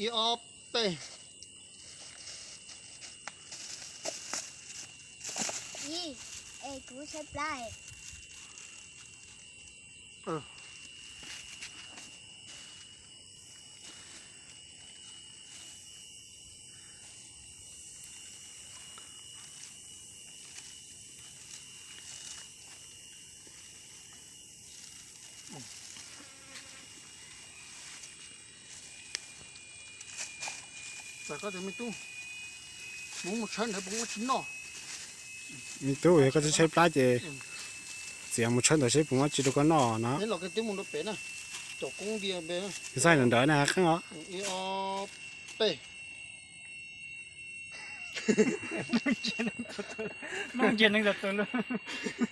Ib ob peb. Ib, es kuv tshaib plab. Txawm koj tias me tub, mus mus tshawb ntawd puas muaj tsis noj. Me tub, yog koj tsis tshaib plab ces txiav mus tshawb ntawd seb puas muaj tsis rau koj noj no. Neb los koj twb mus rau pem na, caum koob diav pem. Xaij ntawd ntawd na qeeb os. Ib ob peb.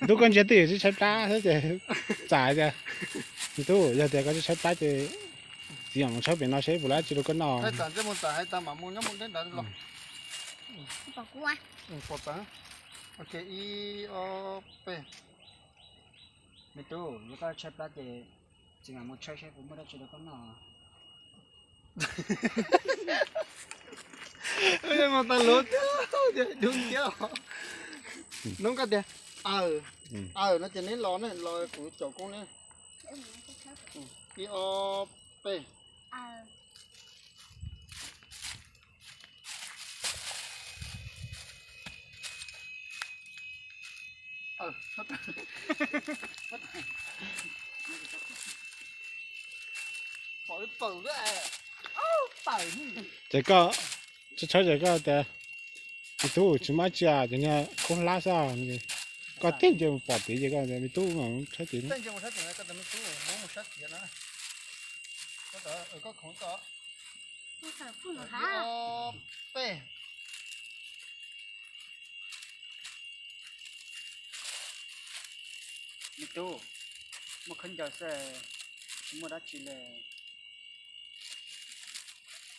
Tub, koj ntsia twj ywm tsis tshaib plab thiab ces txawm tias, me tub, yog tias koj tsis tshaib plab ces txiav mus tshawb pem no seb puas muaj tsis rau koj noj. Ib ob peb. Me tub, yog koj tshaib plab ces txiav mus tshawb seb puas muaj dab tsi rau koj noj. Mas tas luv thiab, dub thiab. Nub koj tias, aws, aws no ces neb los ne, los kuv caum koob ne. Ib ob peb. Ces koj tshawb ces koj tias, me tub, tsis muaj dab tsi ces niag khaub hlab xwb. Koj tib nce mus pom tid ces koj tias, me tub, tshawb tid. Me tub, muaj khaub ncaws xwb, tsis muaj dab tsi li.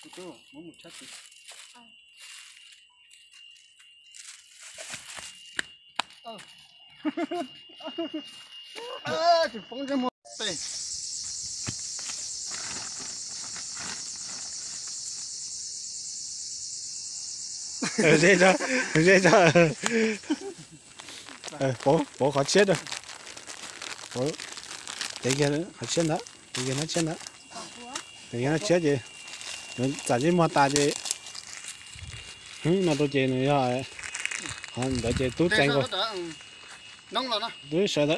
Me tub, muab mus tshawb tid. Zeb, zeb, pov qhov tshiab rau. Tev kiag qhov tshiab ntawd, tev kiag hnab tshiab ntawd. Tev kiag hnab tshiab ces txawm zeb muag tas ces, no rau ces nws yog, ntawd ces tub txeev nkaus. Tub sawv,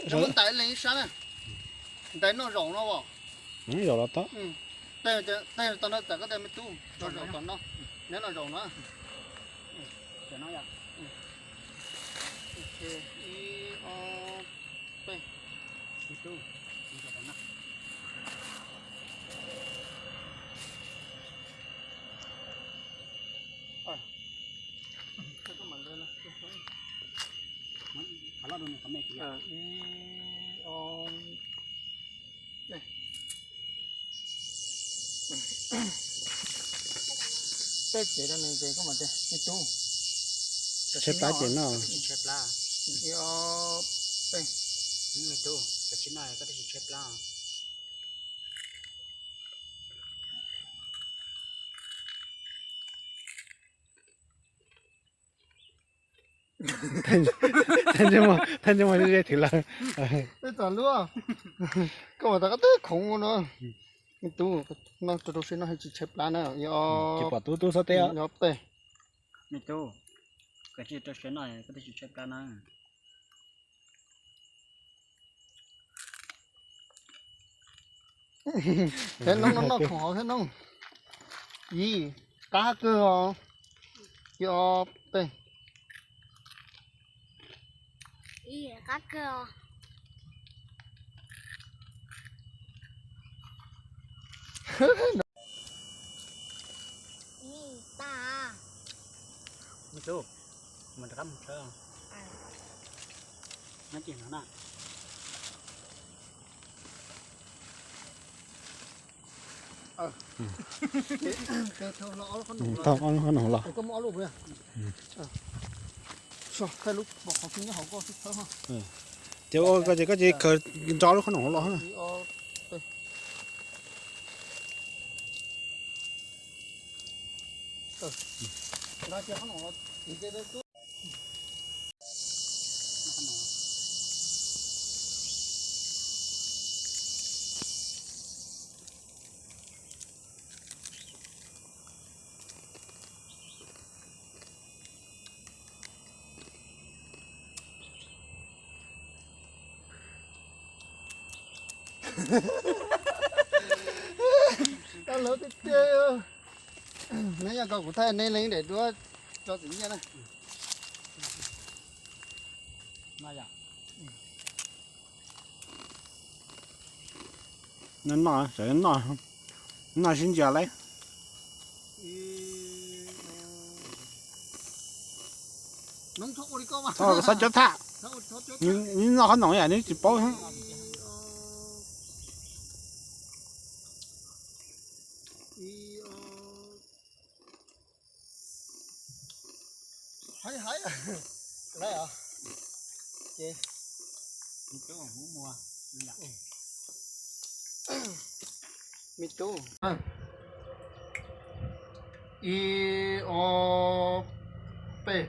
ntais noj zaum no, zaum los tau. Tau no txawm koj tias me tub, noj zaum tom no, neb noj zaum no. Ib ob peb. Peb ces rau nws ces koj mam tias me tub, tshaib plab ces noj. Ib ob peb. Me tub, koj tsis noj koj twb tsis tshaib plab. Thaj ntsej muag ze ze thwv lawm. Peb txom luaj. Koj mas tas koj twb khoov ua no. Me tub, noj rau rau seb noj tsis tshaib plab na. Ib ob, tsis pom tub tub xob teb. Ib ob peb. Me tub, koj tsis rau seb noj koj twb tsis tshaib plab na. Thiab noob no noj khoom hauv thiab noob. Yis, qab kawg os. Ib ob peb. Qab kawg os. Me tub, mus rov qab mus tshawb. Nyob cia no na. Thau ob lub qhob noom los. Ces ua koj ces koj ces khaws nrau lub qhob noom los. Tau lawv tiag tiag. Neb yog koj kuv thaij neb leej daim duab tso txiv nyiaj na. Noj, noj sib ntsia lawm. Txhob cob tham, neb noj qhob noom yam neb tsis paub. Me tub. Ib, ob, peb.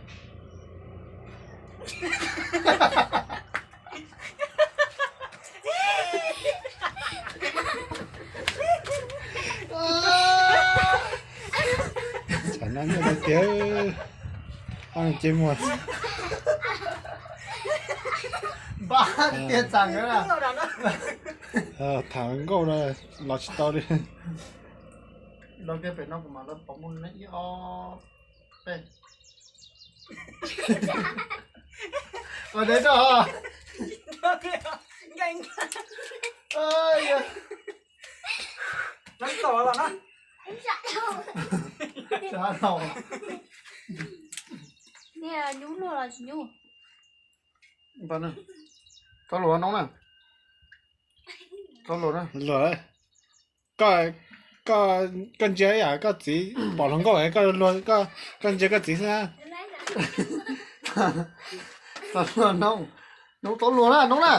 Tsam no nyob tiag, ob niag ntsej muag. Npab tiag txav nkawd na. Tham nkauj no los tsis tau li. Los kiag pem no kuv mam los pom mus na, ib ob peb. Ua dev rau. Txhob luag noob na. Txhob luag na. Koj, koj ntsia yam koj txiv pom hluas nkauj, koj ntsia koj txiv xwb na. Txhob luag noob, noob txhob luag na, noob na.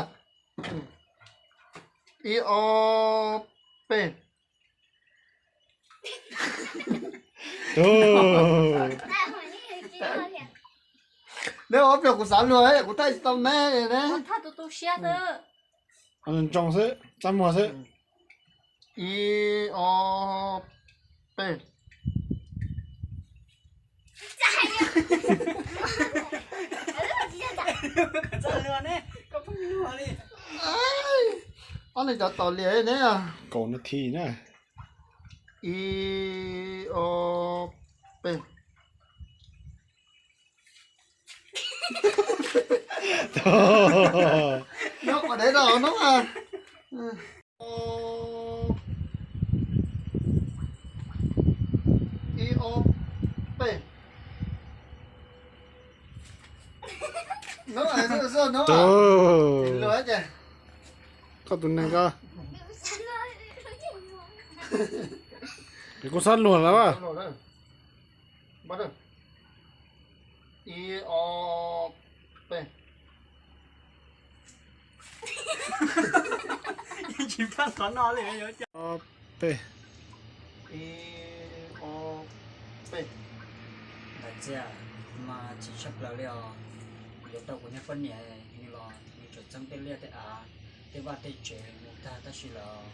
Ib ob peb. Neb ob peb kuv xav luag, kuv thaij tsis tau neb ne. Ntsoos xwb, txaj muag xwb. Ib ob peb. Ob leeg cov tos liam ne. Kaum nas this na. Ib ob peb. Nyob qhov dev rau noob a. Ib ob peb. Noob, noob, koj tus neeg ko. Kuv xav luag lawm. Ib ob peb. Tsis pab qhov no li. Ob peb. Ib ob peb. Daim txiag mas tsis tshaj plaws li os. Yuav tau kuv niag poj niam nws los nws tseem txeeb tej liaj tej av, tej vaj tej tsev mus tag tab sis los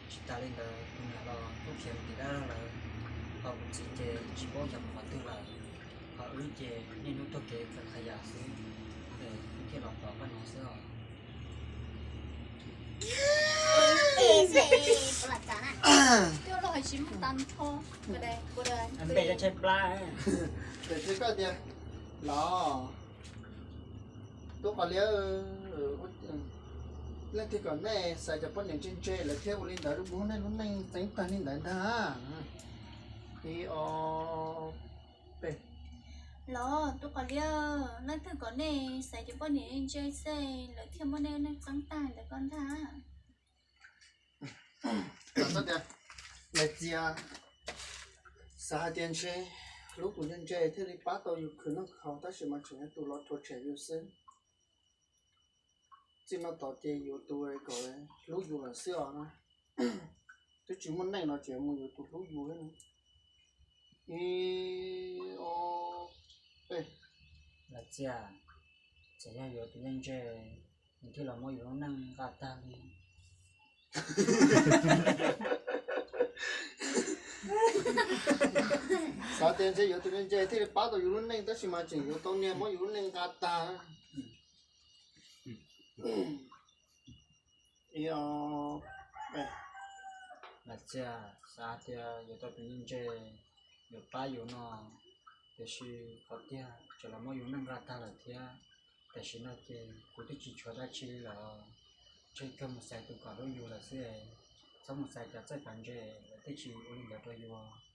tsis tas li ntawd kuv niam los kuj khiav mus tim dab lawm, ho kuv txiv ces tsis paub xyov mus qhov twg lawm, ho wb ces niaj hnub taug kev khaws yam xwb, es wb thiaj los pom koj no xwb os. Npe tshaj plab. Los, tub Qos Liab, leej twg kom nej xaiv cov poj niam ntse ntse lawv thiaj ua li ntawd rau nej lub neej txeeb tag li ntawd ntag. Ib ob peb. Los, tub Qos Liab, leej twg kom nej xaiv cov poj niam ntse xwb lawv thiaj muab nej lub neej txeeb tag ntawd koj ntag. Daim txiag, xav hais tias ntshe hlub tus ntse ntse thiaj li pab tau yus khwv noj khwv haus tab sis mas tseem yog tus los rhuav tshem yus xwb. Txij no tom ces yuav tus kom hlub yus lawm xwb os na. Twb tsis muaj neej no tseem mus yuav tus hlub yus thiab. Ib Txiaj, txawm yog yuav tus ntse ntse, nws thiaj los muab yus lub neej nqa tag li. Xav tias ntshe yuav tus ntse ntse thiaj li pab tau yus lub neej, tab sis mas tseem yuav tau niag muab yus lub neej nqa tag. Ib ob, Txiaj, xav tias yuav tau tus ntse ntse yuav pab yus no, tiam sis qhov tiag tseem los muab yus neej nqa tag lawm thiab. Tam sim no ces kuv twb tsis tshuav dab tsi li lawm, tseg kawg mus xaiv tus kom hlub yus lawm xwb. Txhob mus xaiv cov txawj cov ntse, lawv twb tsis ua li ntawd rau yus.